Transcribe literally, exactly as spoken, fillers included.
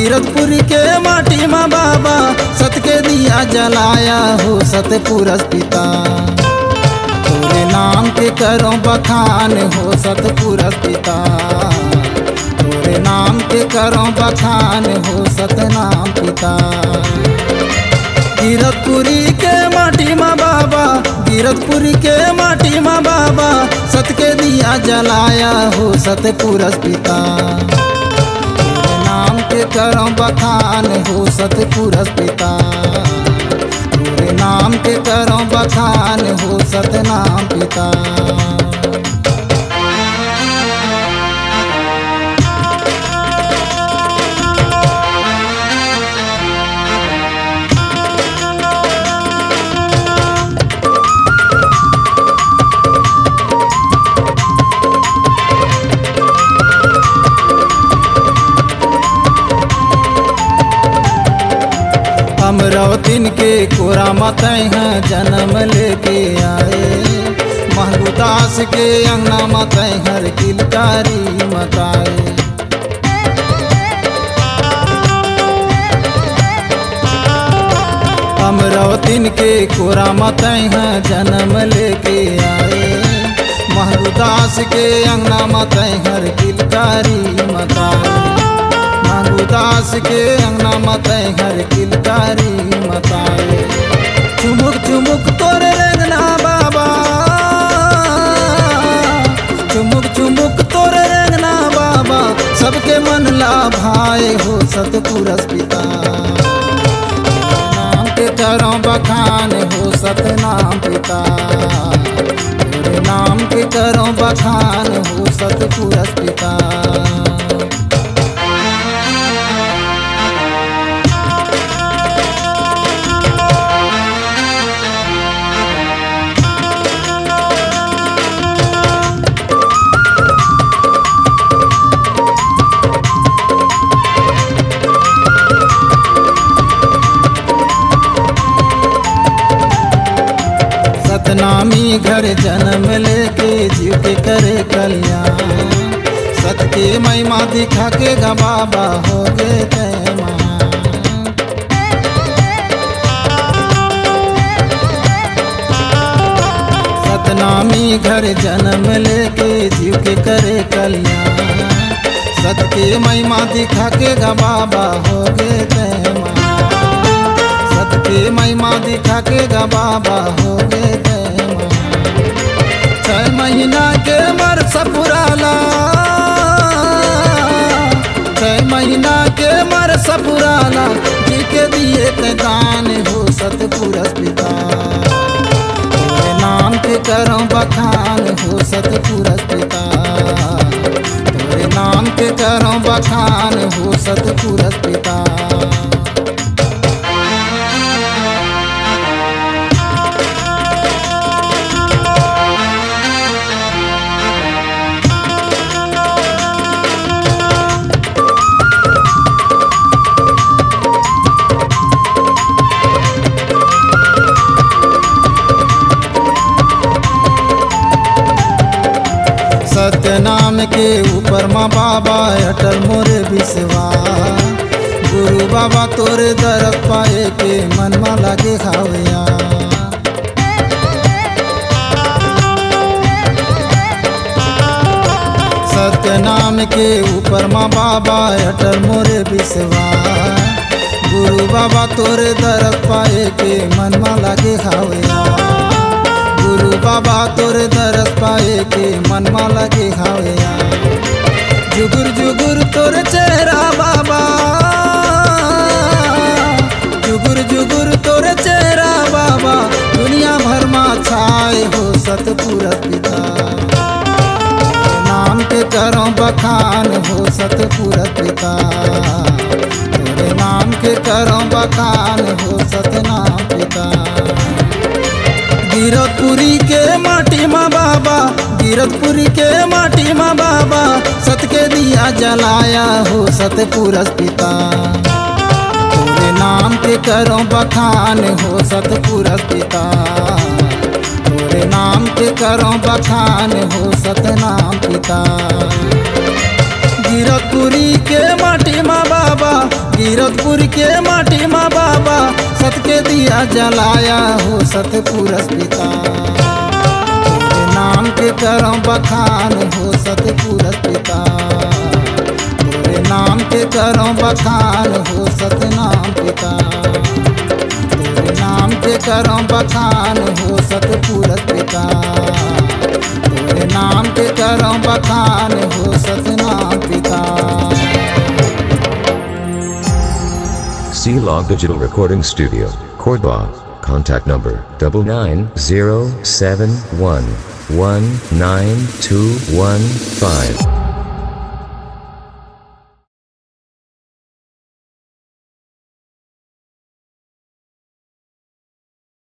गिरतपुरी के माटी मा बाबा, सत के दिया जलाया हो सतपुरस पिता। तोरे नाम के करो बखान हो सतपुरस पिता, तोरे नाम के करो बखान हो सतनाम पिता। गिरतपुरी के माटी मा बाबा, गिरतपुरी के माटी मा बाबा, सत के दिया जलाया हो सतपुरस पिता। तोरे नाम के करो बखान हो सतपुरस पिता, तोरे नाम के करो बखान हो सतनाम पिता। अमरावतिन के कोरा म तैं ह जन्म लेके आए, महंगू दास के अंगना म तैं हर किलकारी मताए। अमरावतिन के कोरा म तैं ह जन्म लेके आए, महंगू दास के अंगना म तैं हर किलकारी मताए, महंगू दास के अंगना म तैं हर किलकारी मताए। चुमुक चुमुक तोर रेंगना बाबा, चुमुक चुमुक तोर रेंगना बाबा, सबके मन ला भाए हो सतपुरस पिता। नाम के करो बखान हो सतनाम पिता, तोरे नाम के करो बखान हो सतपुरस पिता। सतनामी घर जन्म लेके जीव के करे कल्याण, सत के महिमा दिखा के गा बाबा हो गे तैं महान। सतनामी घर जन्म लेके जीव के करे कल्याण, सत के महिमा दिखा के गा बाबा हो गे तैं महान। सत के महिमा दिखा के गा बाबा हो गे तैं महान। छह महीना के मर सपुराला, छह महीना के मर सपुराला, जी के दिए तैं दान हो सतपुरस पिता। तोरे नाम के करो बखान हो सतपुरस पिता, तोरे नाम के करो बखान हो सतपुरस पिता। सतनाम के ऊपर मा बाबा अटल मोरे विश्वास, गुरु बाबा तोरे दरस पाए के मन मा लागे हावया। सतनाम के ऊपर मा बाबा अटल मोरे विश्वास, गुरु बाबा तोरे दरस पाए के मन मा लागे हावया। गुरु बाबा तोरे दरस पाए के मन मा लागे हावया। जुगुर जुगुर तोर चेहरा बाबा, जुगुर जुगुर तोर चेहरा बाबा, दुनिया भर मा छाए हो सतपुरस पिता। नाम के करो बखान हो सतपुरस पिता, तोरे नाम के करो बखान हो सतनाम पिता। गिरतपुरी के माटी मा बाबा, गिरतपुरी के माटी मा बाबा, सत के दिया जलाया हो सतपुरस पिता। तोरे नाम के करो बखान हो सतपुरस पिता, तोरे नाम के करो बखान हो सतनाम पिता। गिरतपुरी के माटी मा बाबा, कीरतपुर के माटी मा बाबा सत के दिया जलाया हो सतपुरस पिता। तोरे नाम के करौं बखान हो सतपुरस पिता। तोरे नाम के करौं बखान हो सतनाम पिता। तोरे नाम के करौं बखान हो सतपुरस पिता। तोरे नाम के करौं बखान हो सतनाम पिता। C Log Digital Recording Studio, Cordoba. Contact number double nine zero seven one one nine two one five.